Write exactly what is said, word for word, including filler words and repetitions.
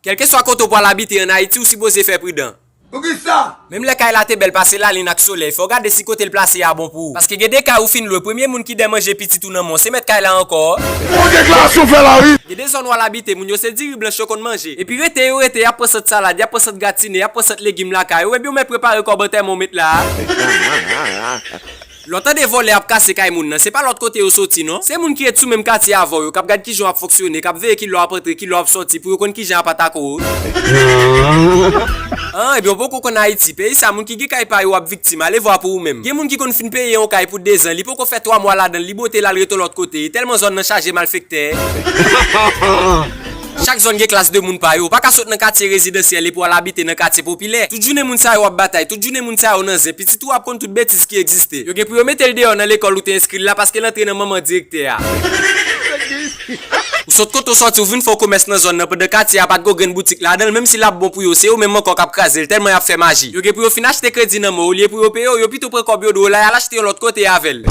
Kèlkeswa kote w pral abite ann Ayiti, ou sipoze fè pridan. Poukisa? Menm lè kay la te bèl pase lalin ak solèy, fò w gade si kote l plase a bon pou ou. Paske gen de kay ou fin lwe, premye moun ki dè manje pitit ou nan men w, se mèt kay la ankò. Bon deklarasyon fè la, wi. Gen de zòn w al abite, moun yo se diri blanch yo konn manje. Epi rete yo rete, y ap pran sant salad, y ap pran sant gratine, y ap pran sant legim lakay ou, ebyen w mèt prepare kòb antèman w met la a. Lè w tande vòlè ap kase kay moun nan, se pa lòt kote yo soti non. Se moun ki ret sou menm katye avè w yo, k ap gad kijan w ap fonksyone, k ap veye kilè w ap antre, kilè w ap sòti, pou yo konn kijan ap atake w. An, ebyen w poko konn Ayiti. Peyi sa, moun ki gen kay pa yo ap viktim. Ale vwa pou ou menm. Gen moun ki konn fin peye yon kay pou dezan, li poko fè twa mwa ladan l, li bwote l al rete yon lòt kote. E tèlman zòn nan chaje malfektè. Chak zòn gen klas de moun pa yo. Ou pa ka sot nan katye rezidansyèl epi w al abite nan katye popilè. Tout jounen moun sa yo ap batay, tout jounen moun sa yo nan zen. Pitit ou ap konn tout betiz ki egziste. Yo gen pou yo mete l deyò nan lekòl ou te enskri l la paske l antre nan manman direktè a. Ou sot kote w sòti, ou vin fè w komès nan zòn nan pandan katye a pa t gen grenn boutik ladan l, menm si l ap bon pou yo, se yo menm ankò k ap kraze l tèlman y ap fè maji. Yo gen pou yo fin achte kredi nan men w, olye pou yo peye w, yo pito pran kòb yo di w la y al achte yon lòt kote avè l.